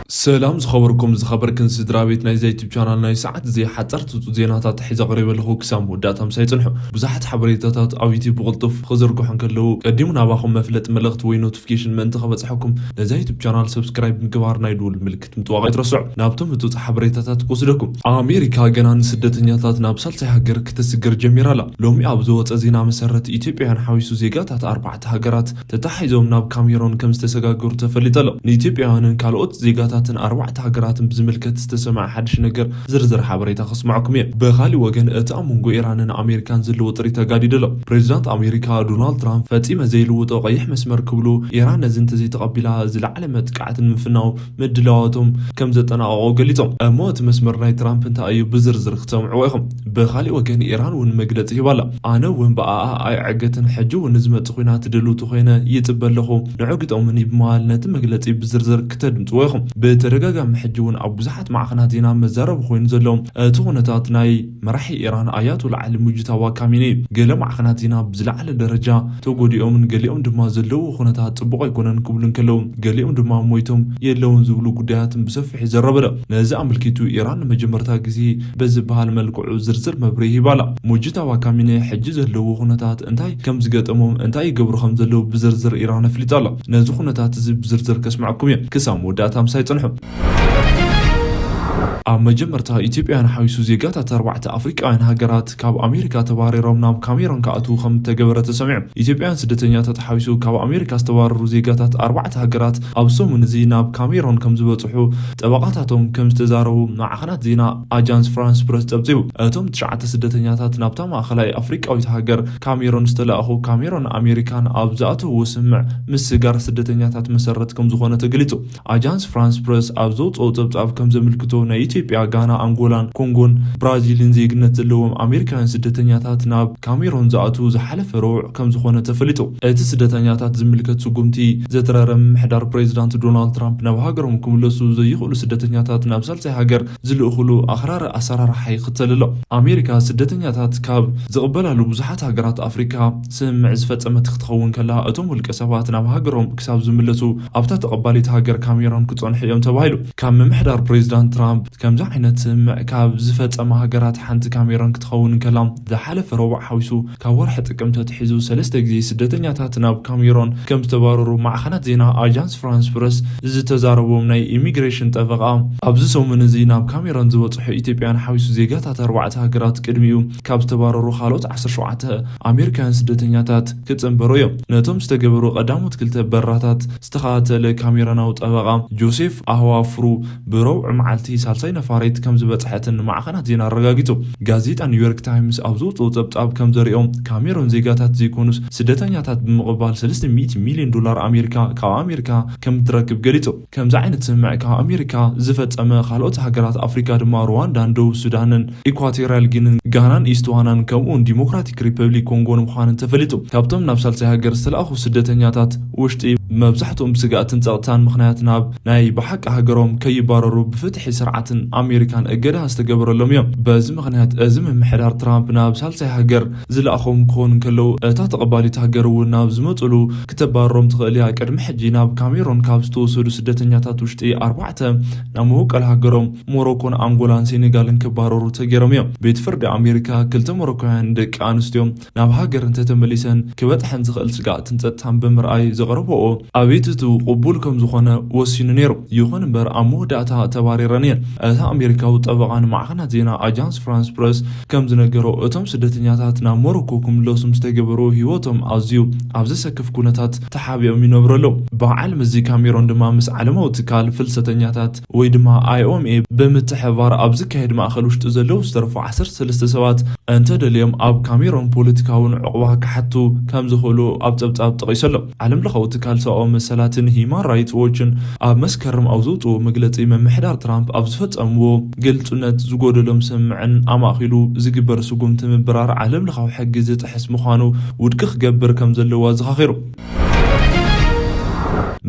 ሰላም ዝኸበርኩም ዝኸበርክን ስድራ ቤት ናይዛ ዩቱብ ቻናል፣ ናይ ሰዓት እዚ ሓፀርቲ ዜናታት ሒዘ ቀሪበ ኣለኹ። ክሳብ መወዳእታ ምሳይ ፅንሑ። ብዙሓት ሓበሬታታት ኣብ ዩቱብ ብቕልጡፍ ክዝርግሑ እንከለዉ፣ ቀዲሙ ናባኹም መፍለጢ መልእኽቲ ወይ ኖቲፊኬሽን ምእንቲ ከበፅሐኩም ነዛ ዩቱብ ቻናል ሰብስክራይብ ምግባር፣ ናይ ደወል ምልክት ምጥዋቕ ኣይትረስዑ። ናብቶም ህፁፅ ሓበሬታታት ክወስደኩም። ኣሜሪካ ገና ንስደተኛታት ናብ ሳልሳይ ሃገር ክትስግር ጀሚራ ኣላ። ሎሚ ኣብ ዝወፀ ዜና መሰረት፣ ኢትዮጵያውያን ሓዊሱ ዜጋታት ኣርባዕተ ሃገራት ተታሒዞም ናብ ካሜሮን ከም ዝተሰጋገሩ ተፈሊጡ ኣሎ። ንኢትዮጵያውያንን ካልኦት ዜጋታትን ኣርባዕተ ሃገራትን ብዝምልከት ዝተሰምዐ ሓድሽ ነገር ዝርዝር ሓበሬታ ከስምዐኩም እየ። ብኻሊእ ወገን፣ እቲ ኣብ መንጎ ኢራንን ኣሜሪካን ዘለዎ ጥሪ ተጋዲዱ ኣሎ። ፕሬዚዳንት ኣሜሪካ ዶናልድ ትራምፕ፣ "ፈጺመ ዘይልውጦ ቀይሕ መስመር" ክብሉ፣ ኢራን ነዚ እንተዘይተቐቢላ ዝለዓለ መጥቃዕቲ ንምፍናው ምድላዋቶም ከም ዘጠናቐቑ ገሊጾም። እሞ እቲ መስመር ናይ ትራምፕ እንታይ እዩ? ብዝርዝር ክትሰምዕዎ ኢኹም። ብኻሊእ ወገን፣ ኢራን እውን መግለጺ ሂባ ኣላ። "ኣነ እውን ብኣኣ ኣይዕገትን፣ ሕጂ እውን ንዝመጽእ ኲናት ድልውቲ ኮይነ ይጽበ ኣለኹ፣ ንዕግጦም እውን" ብምባል ነቲ መግለጺ ብዝርዝር ክተድምጽዎ ኢኹም። ብተደጋጋሚ ሕጂ እውን ኣብ ብዙሓት ማዕኸናት ዜና መዛረቢ ኮይኑ ዘሎ እቲ ኩነታት ናይ መራሒ ኢራን ኣያቶላ ዓሊ ሙጅታባ ካሚኒ እዩ። ገለ ማዕኸናት ዜና ብዝለዓለ ደረጃ ተጎዲኦምን ገሊኦም ድማ ዘለዎ ኩነታት ጽቡቕ ኣይኮነን ክብሉ እንከለዉ፣ ገሊኦም ድማ ሞይቶም የለውን ዝብሉ ጉዳያትን ብሰፊሑ ይዘረብ ኣሎ። ነዚ ኣመልኪቱ፣ ኢራን ንመጀመርታ ግዜ በዝበሃል መልክዑ ዝርዝር መብርሂ ሂባ ኣላ። ሙጅታባ ካሚኒ ሕጂ ዘለዉ ኩነታት እንታይ ከም ዝገጠሞም፣ እንታይ ይገብሩ ከም ዘለዉ ብዝርዝር ኢራን ኣፍሊጣ ኣላ። ነዚ ኩነታት እዚ ብዝርዝር ከስምዐኩም እየ። ክሳብ መወዳእታ ምሳይ ጽንሑ። ኣብ መጀመርታ፣ ኢትዮጵያውያን ሓዊሱ ዜጋታት ኣርባዕተ ኣፍሪቃውያን ሃገራት ካብ ኣሜሪካ ተባሪሮም ናብ ካሜሮን ክኣትዉ ከም እተገበረ ተሰሚዑ። ኢትዮጵያውያን ስደተኛታት ሓዊሱ ካብ ኣሜሪካ ዝተባረሩ ዜጋታት ኣርባዕተ ሃገራት ኣብ ሰሙን እዚ ናብ ካሜሮን ከም ዝበጽሑ ጠበቓታቶም ከም ዝተዛረቡ ማዕኸናት ዜና ኣጃንስ ፍራንስ ፕረስ ጸብጺቡ። እቶም ትሽዓተ ስደተኛታት ናብታ ማእኸላይ ኣፍሪቃዊት ሃገር ካሜሮን ዝተላእኹ፣ ካሜሮን ኣሜሪካን ኣብ ዝኣተውዎ ስምምዕ ምስጋር ስደተኛታት መሰረት ከም ዝኾነ ተገሊጹ። ኣጃንስ ፍራንስ ፕረስ ኣብ ዘውጽኦ ጸብጻብ ከም ዘመልክቶ፣ ናይ ኢትዮጵያ፣ ጋና፣ ኣንጎላን ኮንጎን ብራዚልን ዜግነት ዘለዎም ኣሜሪካውያን ስደተኛታት ናብ ካሜሮን ዝኣትዉ ዝሓለፈ ረቡዕ ከም ዝኾነ ተፈሊጡ። እቲ ስደተኛታት ዝምልከት ስጉምቲ ዘትረረ ምምሕዳር ፕሬዚዳንት ዶናልድ ትራምፕ፣ ናብ ሃገሮም ክምለሱ ዘይኽእሉ ስደተኛታት ናብ ሳልሳይ ሃገር ዝልእኽሉ ኣኽራሪ ኣሰራርሓ ይኽተል ኣሎ። ኣሜሪካ ስደተኛታት ካብ ዝቕበላሉ ብዙሓት ሃገራት ኣፍሪካ ስምምዕ ዝፈጸመት ክትኸውን ከላ፣ እቶም ውልቀ ሰባት ናብ ሃገሮም ክሳብ ዝምለሱ ኣብታ ተቐባሊት ሃገር ካሜሮን ክጸንሑ እዮም ተባሂሉ። ካብ ምምሕዳር ፕሬዚዳንት ትራምፕ ከምዚ ዓይነት ስምምዕ ካብ ዝፈጸማ ሃገራት ሓንቲ ካሜሮን ክትኸውን ከላ፣ ዝሓለፈ ረቡዕ ሓዊሱ ካብ ወርሒ ጥቅምቲ ኣትሒዙ ሰለስተ ግዜ ስደተኛታት ናብ ካሜሮን ከም ዝተባረሩ ማዕኸናት ዜና ኣጃንስ ፍራንስ ፕረስ ዝተዛረቦም ናይ ኢሚግሬሽን ጠበቓ፣ ኣብዚ ሰሙን እዚ ናብ ካሜሮን ዝበጽሑ ኢትዮጵያን ሓዊሱ ዜጋታት ኣርባዕተ ሃገራት ቅድሚኡ ካብ ዝተባረሩ ካልኦት ዓሰርተ ሸውዓተ ኣሜሪካውያን ስደተኛታት ክጽንበሩ እዮም። ነቶም ዝተገበሩ ቀዳሞት ክልተ በራታት ዝተኸታተለ ካሜሮናዊ ጠበቓ ጆሴፍ ኣህዋፍሩ፣ ብረቡዕ መዓልቲ ሳልሳይ ነፋሪት ከም ዝበጽሐትን ማዕኸናት ዜና ኣረጋጊጹ። ጋዜጣ ኒውዮርክ ታይምስ ኣብ ዘውጽኦ ጸብጻብ ከም ዘሪኦ፣ ካሜሮን ዜጋታት ዘይኮኑስ ስደተኛታት ብምቕባል ሰለስተ ሚእቲ ሚልዮን ዶላር ኣሜሪካ ካብ ኣሜሪካ ከም እትረክብ ገሊጹ። ከምዚ ዓይነት ስምምዕ ካብ ኣሜሪካ ዝፈጸመ ካልኦት ሃገራት ኣፍሪካ ድማ ሩዋንዳን ደቡብ ሱዳንን ኢኳቶሪያል ጊንን ጋናን ኢስትዋናን ከምኡውን ዲሞክራቲክ ሪፐብሊክ ኮንጎን ምዃነን ተፈሊጡ። ካብቶም ናብ ሳልሳይ ሃገር ዝተላእኹ ስደተኛታት ውሽጢ፣ መብዛሕትኦም ብስግኣትን ጸጥታን ምኽንያት ናብ ናይ ብሓቂ ሃገሮም ከይባረሩ ብፍትሒ ስርዓትን ኣሜሪካን እገዳ ዝተገበረሎም እዮም። በዚ ምኽንያት፣ እዚ ምምሕዳር ትራምፕ ናብ ሳልሳይ ሃገር ዝለኣኾም ክኾኑ እንከለዉ፣ እታ ተቐባሊት ሃገር እውን ናብ ዝመጹሉ ክተባርሮም ትኽእል እያ። ቅድሚ ሕጂ ናብ ካሜሮን ካብ ዝተወሰዱ ስደተኛታት ውሽጢ፣ ኣርባዕተ ናብ መበቆል ሃገሮም ሞሮኮን ኣንጎላን ሴኔጋልን ክባረሩ ተገይሮም እዮም። ቤት ፍርዲ ኣሜሪካ፣ ክልተ ሞሮኮውያን ደቂ ኣንስትዮ ናብ ሃገር እንተተመሊሰን ክበጽሐን ዝኽእል ስግኣትን ጸጥታን ብምርኣይ ዘቕረበኦ ኣቤቱትኡ ቅቡል ከም ዝኾነ ወሲኑ ነይሩ። ይኹን እምበር፣ ኣብ መወዳእታ ተባሪረን እየን። እቲ ኣሜሪካዊ ጠበቓ ንማዕኸናት ዜና ኣጃንስ ፍራንስ ፕረስ ከም ዝነገሮ፣ እቶም ስደተኛታት ናብ ሞሮኮ ክምለሱ ምስ ተገበሩ፣ ህይወቶም ኣዝዩ ኣብ ዘሰክፍ ኩነታት ተሓቢኦም ይነብሩ ኣለዉ። በዓል መዚ ካሜሮን ድማ ምስ ዓለማዊ ትካል ፍልሰተኛታት ወይ ድማ ኣይ ኦ ኤም ኤ ብምትሕብባር ኣብ ዝካየድ ማእኸል ውሽጢ ዘለዉ ዝተረፉ ዓሰርተ ሰለስተ ሰባት እንተደልዮም ኣብ ካሜሮን ፖለቲካውን ዕቑባ ክሓቱ ከም ዝኽእሉ ኣብ ጸብጻብ ጠቒሱ ኣሎ። ዓለምለኻዊ ትካል ሰብኣዊ መሰላትን ሂማን ራይትስ ዎችን ኣብ መስከረም ኣብ ዘውጽኦ መግለጺ፣ ምምሕዳር ትራምፕ ኣብ ዝፈጸምዎ ግልጹነት ዝጎደሎም ስምምዕን ኣማእኪሉ ዝግበር ስጉምቲ ምብራር ዓለምለኻዊ ሕጊ ዝጥሕስ ምዃኑ ውድቂ ክገብር ከም ዘለዎ ኣዘኻኺሩ።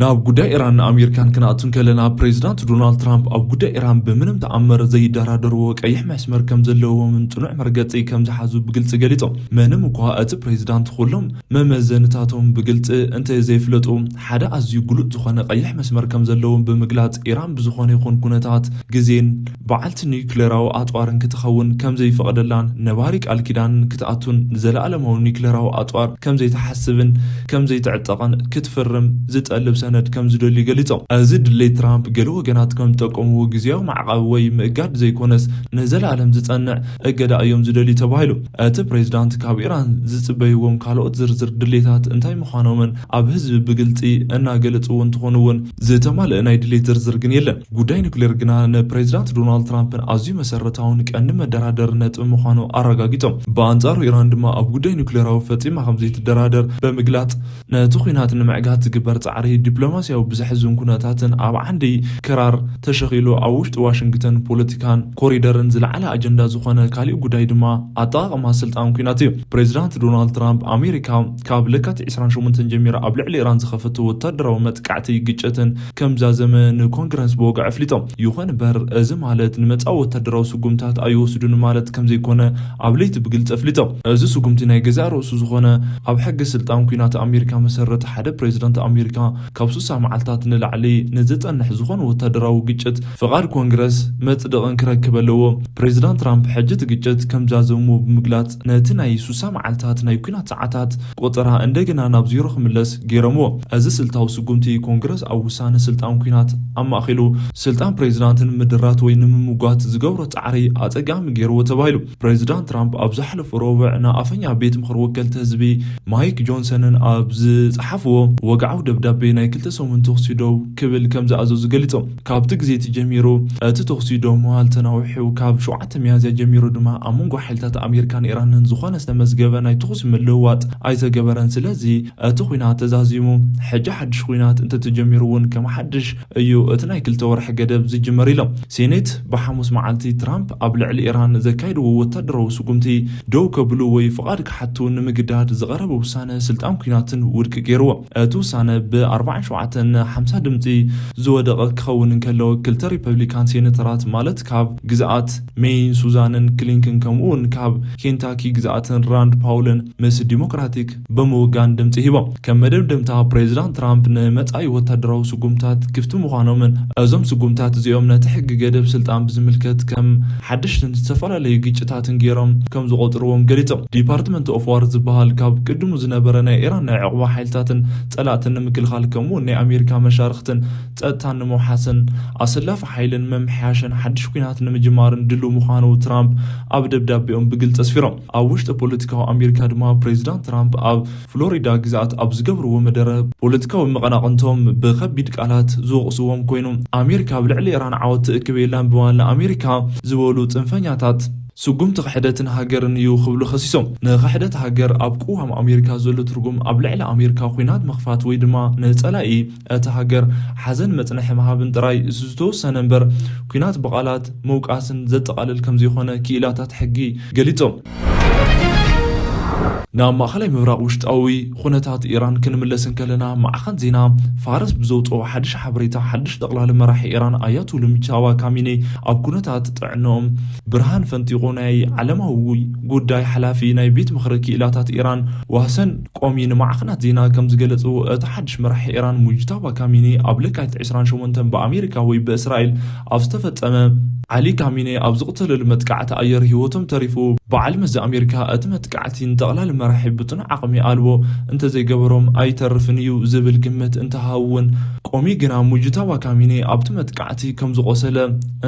ናብ ጉዳይ ኢራን ኣሜሪካን ክንኣቱ እንከለና፣ ፕሬዚዳንት ዶናልድ ትራምፕ ኣብ ጉዳይ ኢራን ብምንም ተኣምር ዘይደራደርዎ ቀይሕ መስመር ከም ዘለዎምን ጽኑዕ መርገጺ ከም ዝሓዙ ብግልጺ ገሊጾም። ምንም እኳ እቲ ፕሬዚዳንት ኩሎም መመዘንታቶም ብግልጺ እንተ ዘይፍለጡ፣ ሓደ ኣዝዩ ግሉጽ ዝኾነ ቀይሕ መስመር ከም ዘለዎም ብምግላጽ፣ ኢራን ብዝኾነ ይኹን ኩነታት ግዜን በዓልቲ ኒውክሌራዊ ኣጽዋርን ክትኸውን ከም ዘይፈቕደላን ነባሪ ቃል ኪዳንን ክትኣቱን ንዘለኣለማዊ ኒውክሌራዊ ኣጽዋር ከም ዘይትሓስብን ከም ዘይትዕጠቕን ክትፍርም ዝጠልብ ሰነድ ከም ዝደልዩ ገሊጾም። እዚ ድሌት ትራምፕ ገለ ወገናት ከም ዝጠቀምዎ ግዜያዊ ማዕቐብ ወይ ምእጋድ ዘይኮነስ ንዘለኣለም ዝጸንዕ እገዳ እዮም ዝደልዩ ተባሂሉ። እቲ ፕሬዚዳንት ካብ ኢራን ዝጽበይዎም ካልኦት ዝርዝር ድሌታት እንታይ ምዃኖምን ኣብ ህዝቢ ብግልጺ እናገለጽዎ እንትኾኑ እውን ዝተማልአ ናይ ድሌት ዝርዝር ግን የለን። ጉዳይ ኒውክሌር ግና ንፕሬዚዳንት ዶናልድ ትራምፕን ኣዝዩ መሰረታውን ቀንዲ መደራደሪ ነጥቢ ምዃኑ ኣረጋጊጾም። ብኣንጻሩ ኢራን ድማ ኣብ ጉዳይ ኒውክሌራዊ ፈጺማ ከም ዘይትደራደር ብምግላጽ፣ ነቲ ኲናት ንምዕጋት ዝግበር ጻዕሪ ዲፕሎማሲያዊ ብዘሕዝን ኩነታትን ኣብ ዓንዲ ክራር ተሸኺሉ ኣብ ውሽጢ ዋሽንግተን ፖለቲካን ኮሪደርን ዝለዓለ ኣጀንዳ ዝኾነ ካሊእ ጉዳይ ድማ ኣጠቓቕማ ስልጣን ኲናት እዩ። ፕሬዚዳንት ዶናልድ ትራምፕ ኣሜሪካ ካብ ለካቲት ዕስራን ሸሞንተን ጀሚራ ኣብ ልዕሊ ኢራን ዝኸፈቶ ወታደራዊ መጥቃዕቲ ግጭትን ከም ዛዘመ ንኮንግረስ ብወግዒ ኣፍሊጦም። ይኹን እምበር እዚ ማለት ንመጻኢ ወታደራዊ ስጉምታት ኣይወስዱን ማለት ከም ዘይኮነ ኣብ ለይቲ ብግልጺ ኣፍሊጦም። እዚ ስጉምቲ ናይ ገዛእ ርእሱ ዝኾነ ኣብ ሕጊ ስልጣን ኲናት ኣሜሪካ መሰረት ሓደ ፕሬዚዳንት ኣሜሪካ ካብ ሱሳ መዓልታት ንላዕሊ ንዝጸንሕ ዝኾነ ወታደራዊ ግጭት ፍቓድ ኮንግረስ መጽደቕን ክረክብ ኣለዎ። ፕሬዚዳንት ትራምፕ ሕጂ እቲ ግጭት ከም ዛዘሙ ብምግላጽ ነቲ ናይ ሱሳ መዓልታት ናይ ኲናት ሰዓታት ቆጸራ እንደገና ናብ ዜሮ ክምለስ ገይሮምዎ። እዚ ስልታዊ ስጉምቲ ኮንግረስ ኣብ ውሳነ ስልጣን ኲናት ኣማእኺሉ ስልጣን ፕሬዚዳንት ንምድራት ወይ ንምምጓት ዝገብሮ ጻዕሪ ኣጸጋሚ ገይርዎ ተባሂሉ። ፕሬዚዳንት ትራምፕ ኣብ ዝሓለፈ ረቡዕ ንኣፈኛ ቤት ምኽሪ ወከልቲ ህዝቢ ማይክ ጆንሰንን ኣብ ዝጸሓፍዎ ወግዓዊ ደብዳቤ ናይ ክልተ ሰሙን ተኹሲ ደው ክብል ከም ዝኣዘዙ ገሊጾም። ካብቲ ግዜ እቲ ጀሚሩ እቲ ተኹሲ ደው ምባል ተናዊሑ፣ ካብ ሸውዓተ ሚያዝያ ጀሚሩ ድማ ኣብ መንጎ ሓይልታት ኣሜሪካን ኢራንን ዝኾነ ዝተመዝገበ ናይ ተኹሲ ምልውዋጥ ኣይተገበረን። ስለዚ እቲ ኲናት ተዛዚሙ፣ ሕጂ ሓድሽ ኲናት እንተተጀሚሩ እውን ከም ሓድሽ እዩ እቲ ናይ ክልተ ወርሒ ገደብ ዝጅመር ኢሎም። ሴኔት ብሓሙስ መዓልቲ ትራምፕ ኣብ ልዕሊ ኢራን ዘካየድዎ ወታደራዊ ስጉምቲ ደው ከብሉ ወይ ፍቓድ ክሓቱ ንምግዳድ ዝቐረበ ውሳነ ስልጣን ኲናትን ውድቂ ገይርዎ። እቲ ውሳነ ብ ኣርባዓን ሸውዓተን ንሓምሳ ድምፂ ዝወደቐ ክኸውን እንከሎ፣ ክልተ ሪፐብሊካን ሴኔተራት ማለት ካብ ግዝኣት ሜይን ሱዛንን ክሊንክን ከምኡ እውን ካብ ኬንታኪ ግዝኣትን ራንድ ፓውልን ምስ ዲሞክራቲክ ብምውጋን ድምፂ ሂቦም። ከም መደምደምታ ፕሬዚዳንት ትራምፕ ንመጻኢ ወታደራዊ ስጉምታት ክፍቲ ምዃኖምን እዞም ስጉምታት እዚኦም ነቲ ሕጊ ገደብ ስልጣን ብዝምልከት ከም ሓደሽትን ዝተፈላለዩ ግጭታትን ገይሮም ከም ዝቖጽርዎም ገሊጾም። ዲፓርትመንት ኦፍ ዋር ዝበሃል ካብ ቅድሙ ዝነበረ ናይ ኢራን ናይ ዕቑባ ሓይልታትን ጸላእትን ንምክልኻል ከምኡ እውን ናይ ኣሜሪካ መሻርኽትን ጸጥታን ንምውሓስን ኣሰላፊ ሓይልን ምምሕያሽን ሓድሽ ኲናት ንምጅማርን ድሉው ምዃኑ ትራምፕ ኣብ ደብዳቤኦም ብግልጺ ኣስፊሮም። ኣብ ውሽጢ ፖለቲካዊ ኣሜሪካ ድማ ፕሬዚዳንት ትራምፕ ኣብ ፍሎሪዳ ግዝኣት ኣብ ዝገብርዎ መደረ ፖለቲካዊ መቐናቕንቶም ብኸቢድ ቃላት ዝወቕስዎም ኮይኑ፣ ኣሜሪካ ኣብ ልዕሊ ኢራን ዓወት ትእክብ የላን ብምባል ንኣሜሪካ ዝበሉ ጽንፈኛታት ስጉምቲ ክሕደትን ሃገርን እዩ ክብሉ ከሲሶም። ንክሕደት ሃገር ኣብ ቅዋም ኣሜሪካ ዘሎ ትርጉም ኣብ ልዕሊ ኣሜሪካ ኲናት ምኽፋት ወይ ድማ ንጸላኢ እቲ ሃገር ሓዘን መጽንሒ ምሃብን ጥራይ ዝተወሰነ እምበር፣ ኲናት ብቓላት ምውቃስን ዘጠቓልል ከም ዘይኮነ ክኢላታት ሕጊ ገሊጾም። ናብ ማእኸላይ ምብራቕ ውሽጣዊ ኩነታት ኢራን ክንምለስ እንከለና፣ ማዕኸን ዜና ፋርስ ብዘውፅኦ ሓድሽ ሓበሬታ፣ ሓድሽ ጠቕላሊ መራሒ ኢራን ኣያቶላ ሙጅታባ ካሚኔ ኣብ ኩነታት ጥዕንኦም ብርሃን ፈንጢቑ፣ ናይ ዓለማዊ ጉዳይ ሓላፊ ናይ ቤት ምኽሪ ክኢላታት ኢራን ዋሰን ቆሚ ንማዕኸናት ዜና ከም ዝገለጹ፣ እቲ ሓድሽ መራሒ ኢራን ሙጅታባ ካሚኒ ኣብ ለካቲት ዕስራን ሸሞንተን ብኣሜሪካ ወይ ብእስራኤል ኣብ ዝተፈጸመ ዓሊ ካሚኒ ኣብ ዝቕተለሉ መጥቃዕቲ ኣየር ህይወቶም ተሪፉ። በዓል መዚ ኣሜሪካ እቲ መጥቃዕቲ ንጠቕላሊ መራሒ ብጽኑዕ ዓቕሚ ኣልቦ እንተዘይገበሮም ኣይተርፍን እዩ ዝብል ግምት እንተሃቡ እውን፣ ቆሚ ግና ሙጅታባ ካሚኒ ኣብቲ መጥቃዕቲ ከም ዝቖሰለ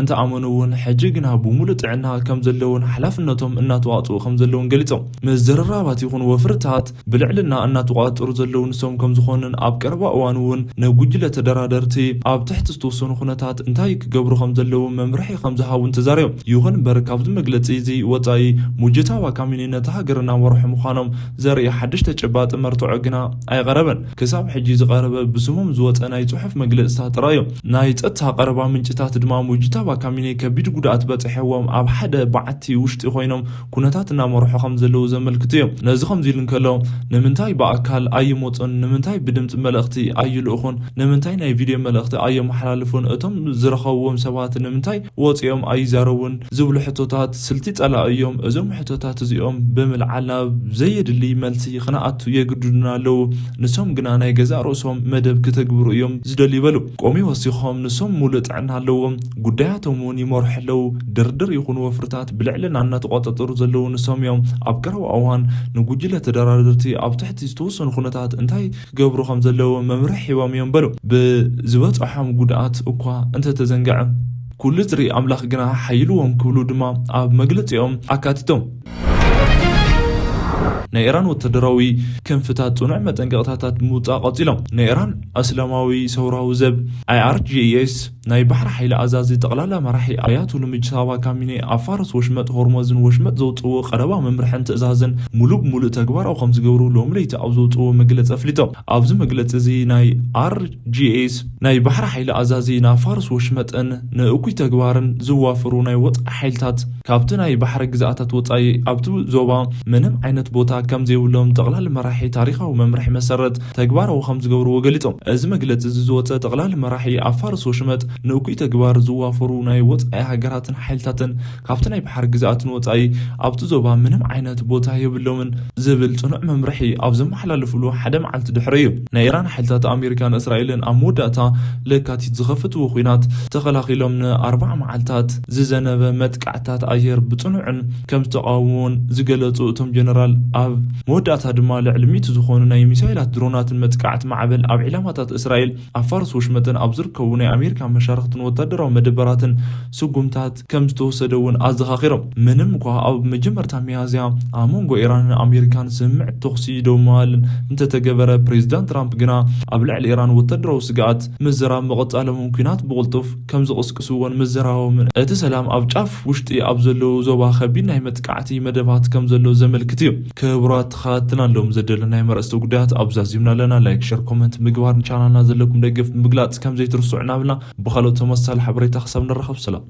እንተኣመኑ እውን፣ ሕጂ ግና ብምሉእ ጥዕና ከም ዘለውን ሓላፍነቶም እናተዋፅኡ ከም ዘለውን ገሊጾም። ምዝርራባት ይኹን ወፍርታት ብልዕልና እናተቋጸሩ ዘለዉ ንሶም ከም ዝኾኑን ኣብ ቀረባ እዋን እውን ንጉጅለ ተደራደርቲ ኣብ ትሕቲ ዝተወሰኑ ኩነታት እንታይ ክገብሩ ከም ዘለዎም መምርሒ ከም ዝሃቡን ተዛሪቦም። ይኹን እምበር ካብዚ መግለጺ እዚ ወጻኢ ሙጂታባ ካሚኒ ነታ ሃገር እናመርሑ ምዃኖም ዘርኢ ሓድሽ ተጨባጢ መርትዖ ግና ኣይቐረበን። ክሳብ ሕጂ ዝቐረበ ብስሞም ዝወጸ ናይ ጽሑፍ መግለጽታት ጥራይ እዮም። ናይ ጸጥታ ቀረባ ምንጭታት ድማ ሙጂታባ ካሚኒ ከቢድ ጉድኣት በጽሐዎም ኣብ ሓደ በዓቲ ውሽጢ ኮይኖም ኩነታት እናመርሑ ከም ዘለዉ ዘመልክቱ እዮም። ነዚ ከምዚ ኢሉ እንከሎ፣ ንምንታይ ብኣካል ኣይመጹን? ንምንታይ ብድምጺ መልእኽቲ ኣይልእኹን? ንምንታይ ናይ ቪድዮ መልእኽቲ ኣየመሓላልፉን? እቶም ዝረኸብዎም ሰባት ንምንታይ ወጺኦም ኣይዛረቡን? ዝብሉ ሕቶታት ስልቲ ጸላኢ እዮም። እዞም ሕቶታት እዚኦም ብምልዓል ናብ ዘየድሊ መልሲ ክነኣቱ የግድዱና ኣለዉ። ንሶም ግና ናይ ገዛእ ርእሶም መደብ ክተግብሩ እዮም ዝደልዩ በሉ። ቆሚ ወሲኾም ንሶም ሙሉእ ጥዕና ኣለዎም። ጉዳያቶም እውን ይመርሑ ኣለዉ። ድርድር ይኹን ወፍርታት ብልዕልና እናተቆጻጸሩ ዘለዉ ንሶም እዮም። ኣብ ቀረባ እዋን ንጉጅለ ተደራደርቲ ኣብ ትሕቲ ዝተወሰኑ ኩነታት እንታይ ክገብሩ ከም ዘለዎም መምርሒ ሂቦም እዮም በሉ። ብዝበጽሖም ጉድኣት እኳ እንተተዘንገዐ፣ ኩሉ ዝርኢ ኣምላኽ ግና ሓይልዎም ክብሉ ድማ ኣብ መግለጺኦም ኣካቲቶም። ናይ ኢራን ወታደራዊ ክንፍታት ጽኑዕ መጠንቀቕታታት ምውጻእ ቀጺሎም። ናይ ኢራን እስላማዊ ሰውራዊ ዘብ፣ ኣይኣርጂኤስ፣ ናይ ባሕሪ ሓይሊ ኣዛዚ ጠቕላላ መራሒ ኣያቶሉ ሙጅታባ ካሚኔ ኣብ ፋርስ ወሽመጥ ሆርሞዝን ወሽመጥ ዘውጽእዎ ቀረባ መምርሕን ትእዛዝን ሙሉእ ብሙሉእ ተግባራዊ ከም ዝገብሩ ሎሚ ለይቲ ኣብ ዘውጽእዎ መግለጺ ኣፍሊጦም። ኣብዚ መግለጺ እዚ ናይ ኣርጂኤስ ናይ ባሕሪ ሓይሊ ኣዛዚ ናብ ፋርስ ወሽመጥን ንእኩይ ተግባርን ዝዋፈሩ ናይ ወጻኢ ሓይልታት ካብቲ ናይ ባሕሪ ግዝኣታት ወጻኢ ኣብቲ ዞባ ምንም ዓይነት ቦታ ከም ዘይብሎም ጠቕላሊ መራሒ ታሪኻዊ መምርሒ መሰረት ተግባራዊ ከም ዝገብርዎ ገሊጾም። እዚ መግለጺ እዚ ዝወጸ ጠቕላሊ መራሒ ኣብ ፋርስ ወሽመጥ ንእኩይ ተግባር ዝዋፈሩ ናይ ወጻኢ ሃገራትን ሓይልታትን ካብቲ ናይ ባሕሪ ግዝኣትን ወጻኢ ኣብቲ ዞባ ምንም ዓይነት ቦታ የብሎምን ዝብል ጽኑዕ መምርሒ ኣብ ዘመሓላለፍሉ ሓደ መዓልቲ ድሕሪ እዩ። ናይ ኢራን ሓይልታት ኣሜሪካን እስራኤልን ኣብ መወዳእታ ለካቲት ዝኸፈትዎ ኲናት ተኸላኺሎም ንኣርባዓ መዓልታት ዝዘነበ መጥቃዕትታት ኣየር ብጽኑዕን ከም ዝተቃወምዎን ዝገለጹ እቶም ጀነራል፣ ኣብ መወዳእታ ድማ ልዕሊ ሚእቲ ዝኾኑ ናይ ሚሳይላት ድሮናትን መጥቃዕቲ ማዕበል ኣብ ዒላማታት እስራኤል ኣብ ፋርስ ወሽመጥን ኣብ ዝርከቡ ናይ ኣሜሪካ መሻርኽትን ወታደራዊ መደበራትን ስጉምታት ከም ዝተወሰደ እውን ኣዘኻኺሮም። ምንም እኳ ኣብ መጀመርታ ሚያዝያ ኣብ መንጎ ኢራንን ኣሜሪካን ስምምዕ ተኹሲ ደው ምባል እንተተገበረ፣ ፕሬዚዳንት ትራምፕ ግና ኣብ ልዕሊ ኢራን ወታደራዊ ስግኣት ምዝራብ ምቕጻሎምን ኲናት ብቕልጡፍ ከም ዝቕስቅስዎን ምዝራቦምን እቲ ሰላም ኣብ ጫፍ ውሽጢ ኣብ ዘለዉ ዞባ ከቢድ ናይ መጥቃዕቲ መደባት ከም ዘሎ ዘመልክት እዩ። ክቡራት ተኸታተልትና፣ ሎም ዘደለናዮም ኣርእስተ ጉዳያት ኣብዚ ኣዚምና ኣለና። ላይክ፣ ሸር፣ ኮመንት ምግባር ንቻናልና ዘለኩም ደገፍ ምግላጽ ከም ዘይትርስዑ እናበልና፣ ብኻልኦት ተመሳሳሊ ሓበሬታ ክሳብ ንራኸብ ሰላም።